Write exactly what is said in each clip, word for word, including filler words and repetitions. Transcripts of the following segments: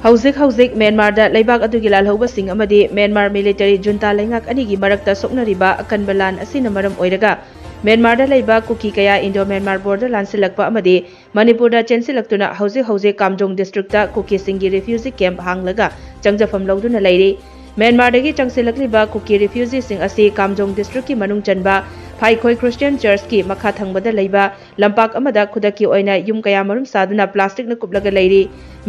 ꯍꯧꯖꯤꯛ ꯍꯧꯖꯤꯛ ꯃ꯭ꯌꯥꯟꯃꯥꯔꯗ ꯂꯩꯕꯥꯛ ꯑꯗꯨꯒꯤ ꯂꯥꯜꯍꯧꯕꯁꯤꯡ ꯑꯃꯗꯤ ꯃ꯭ꯌꯥꯟꯃꯥꯔ ꯃꯤꯂꯤꯇꯔꯤ ꯖꯨꯟꯇꯥ ꯂꯩꯉꯥꯛ ꯑꯅꯤꯒꯤ ꯃꯔꯛꯇ ꯁꯣꯛꯅꯔꯤꯕ ꯑꯀꯟꯕ ꯂꯥꯟ ꯑꯁꯤꯅ ꯃꯔꯝ ꯑꯣꯏꯔꯒ, ꯃ꯭ꯌꯥꯟꯃꯥꯔꯗ ꯂꯩꯕ ꯀꯨꯀꯤ ꯀꯌꯥ ꯏꯟꯗꯣ ꯃ꯭ꯌꯥꯟꯃꯥꯔ ꯕꯣꯔꯗꯔ ꯂꯥꯟꯁꯤꯜꯂꯛꯄ ꯑꯃꯗꯤ ꯃꯅꯤꯄꯨꯔꯗ ꯆꯦꯟꯁꯤꯜꯂꯛꯇꯨꯅ ꯍꯧꯖꯤꯛ ꯍꯧꯖꯤꯛ ꯀꯥꯝꯖꯣꯡ ꯗꯤꯁꯇ꯭ꯔꯤꯛꯇ ꯀꯨꯀꯤꯁꯤꯡꯒꯤ ꯔꯤꯐ꯭ꯌꯨꯖꯤ ꯀꯦꯝꯞ ꯍꯥꯡꯂꯒ ꯆꯪꯖꯐꯝ ꯂꯧꯗꯨꯅ ꯂꯩꯔꯤ꯫ ꯃ꯭ꯌꯥꯟꯃꯥꯔꯗꯒꯤ ꯆꯪꯁꯤꯜꯂꯛꯂꯤꯕ ꯀꯨꯀꯤ ꯔꯤꯐ꯭ꯌꯨꯖꯤꯁꯤꯡ ꯑꯁꯤ ꯀꯥꯝꯖꯣꯡ ꯗꯤꯁꯇ꯭ꯔꯤꯛꯀꯤ ꯃꯅꯨꯡ ꯆꯟꯕ ꯐꯥꯏꯈꯣꯏ ꯈ꯭ꯔꯤꯁꯇꯤꯌꯥꯟ ꯆꯔꯆꯀꯤ ꯃꯈꯥ ꯊꯪꯕꯗ ꯂꯩꯕ ꯂꯝꯄꯥꯛ ꯑꯃꯗ ꯈꯨꯗꯛꯀꯤ ꯑꯣꯏꯅ ꯌꯨꯝ ꯀꯌꯥ ꯃꯔꯨꯝ ꯁꯥꯗꯨꯅ ꯄ꯭ꯂꯥꯁꯇꯤꯛꯅ ꯀꯨꯞꯂꯒ ꯂꯩꯔꯤ꯫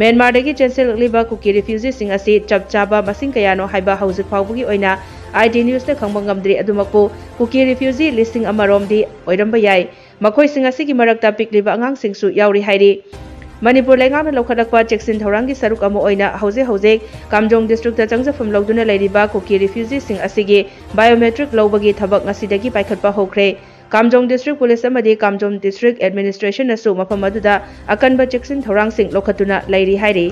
ꯃ꯭ꯌꯥꯟꯃꯥꯔꯗꯒꯤ ꯆꯦꯟꯁꯤꯜꯂꯛꯂꯤꯕ ꯀꯨꯀꯤ ꯔꯤꯐ꯭ꯌꯨꯖꯤꯁꯤꯡ ꯑꯁꯤ ꯆꯞ ꯆꯥꯕ ꯃꯁꯤꯡ ꯀꯌꯥꯅꯣ ꯍꯥꯏꯕ ꯍꯧꯖꯤꯛ ꯐꯥꯎꯕꯒꯤ ꯑꯣꯏꯅ ꯑꯥꯏ ꯗꯤ ꯅ꯭ꯌꯨꯁꯅ ꯈꯪꯕ ꯉꯝꯗ꯭ꯔꯤ꯫ ꯑꯗꯨꯃꯛꯄꯨ ꯀꯨꯀꯤ ꯔꯤꯐ꯭ꯌꯨꯖꯤ ꯂꯤꯁꯤꯡ ꯑꯃꯔꯣꯝꯗꯤ ꯑꯣꯏꯔꯝꯕ ꯌꯥꯏ꯫ ꯃꯈꯣꯏꯁꯤꯡ ꯑꯁꯤꯒꯤ ꯃꯔꯛꯇ ꯄꯤꯛꯂꯤꯕ ꯑꯉꯥꯡꯁꯤꯡꯁꯨ ꯌꯥꯎꯔꯤ ꯍꯥꯏꯔꯤ꯫ ꯃꯅꯤꯄꯨꯔ ꯂꯩꯉꯥꯛꯅ ꯂꯧꯈꯠꯂꯛꯄ ꯆꯦꯛꯁꯤꯟ ꯊꯧꯔꯥꯡꯒꯤ ꯁꯔꯨꯛ ꯑꯃ ꯑꯣꯏꯅ ꯍꯧꯖꯤꯛ ꯍꯧꯖꯤꯛ ꯀꯥꯝꯖꯣꯡ ꯗꯤꯁꯇ꯭ꯔꯤꯛꯇ ꯆꯪꯖꯐꯝ ꯂꯧꯗꯨꯅ ꯂꯩꯔꯤꯕ ꯀꯨꯀꯤ ꯔꯤꯐ꯭ꯌꯨꯖꯤꯁꯤꯡ ꯑꯁꯤꯒꯤ ꯕꯥꯏꯑꯣꯃꯦꯇ꯭ꯔꯤꯛ ꯂꯧꯕꯒꯤ ꯊꯕꯛ ꯉꯁꯤꯗꯒꯤ ꯄꯥꯏꯈꯠꯄ ꯍꯧꯈ꯭ꯔꯦ꯫ ꯀꯥꯝꯖꯣꯡ ꯗꯤꯁꯇ꯭ꯔꯤꯛ ꯄꯨꯂꯤꯁ ꯑꯃꯗꯤ ꯀꯥꯝꯖꯣꯡ ꯗꯤꯁꯇ꯭ꯔꯤꯛ ꯑꯦꯗꯃꯤꯅꯤꯁꯇ꯭ꯔꯦꯁꯟꯅꯁꯨ ꯃꯐꯝ ꯑꯗꯨꯗ ꯑꯀꯟꯕ ꯆꯦꯛꯁꯤꯟ ꯊꯧꯔꯥꯡꯁꯤꯡ ꯂꯧꯈꯠꯇꯨꯅ ꯂꯩꯔꯤ ꯍꯥꯏꯔꯤ꯫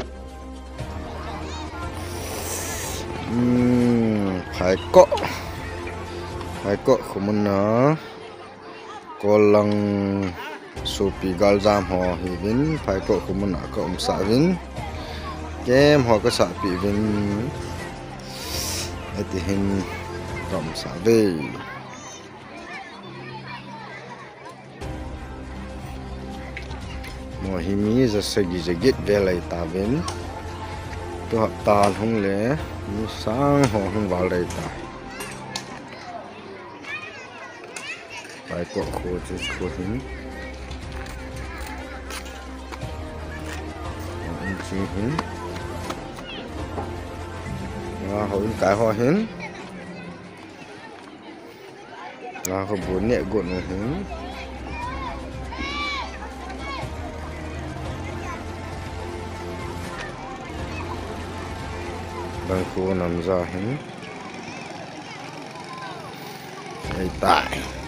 ꯎꯝ, ꯐꯥꯏꯀꯣ꯫ ꯐꯥꯏꯀꯣ ꯈꯨꯃꯨꯟꯅ ꯀꯣꯂꯪ ꯁꯨꯄꯤ ꯒꯥꯜꯖꯥꯝ ꯍꯣ ꯍꯤꯕꯤꯟ, ꯐꯥꯏꯀꯣ ꯈꯨꯃꯨꯟꯅ ꯀ ꯎꯝꯁꯥꯕꯤꯟ꯫ ꯀꯦꯝ ꯍꯣ ꯀ ꯁꯥꯄꯤꯕꯤꯟ꯫ ꯑꯇꯤꯍꯤꯟ ꯀ ꯎꯝꯁꯥꯕꯤ꯫ ꯃꯣꯍꯤꯃꯤ ꯖꯁꯒꯤ ꯖꯒꯤꯠ ꯕꯦꯂꯩ ꯇꯥꯕꯤꯟ꯫ ꯇꯨ ꯍꯞꯇꯥ ꯍꯨꯡꯂꯦ, ꯃꯤ ꯁꯥꯡ ꯍꯣ ꯍꯨꯡ ꯕꯥꯜ ꯂꯩ ꯇꯥ꯫ ꯄꯥꯏꯀꯣ ꯈꯣ ꯆꯤꯁ ꯈꯣ ꯍꯤꯟ꯫ ꯏꯟꯆꯤ ꯍꯤꯟ꯫ ꯋꯥ ꯍꯣ ꯏꯟ ꯀꯥꯏ ꯍꯣ ꯍꯤꯟ꯫ Nga ko bu nek got nu hin. Bang ko nam za hin. Ai tai.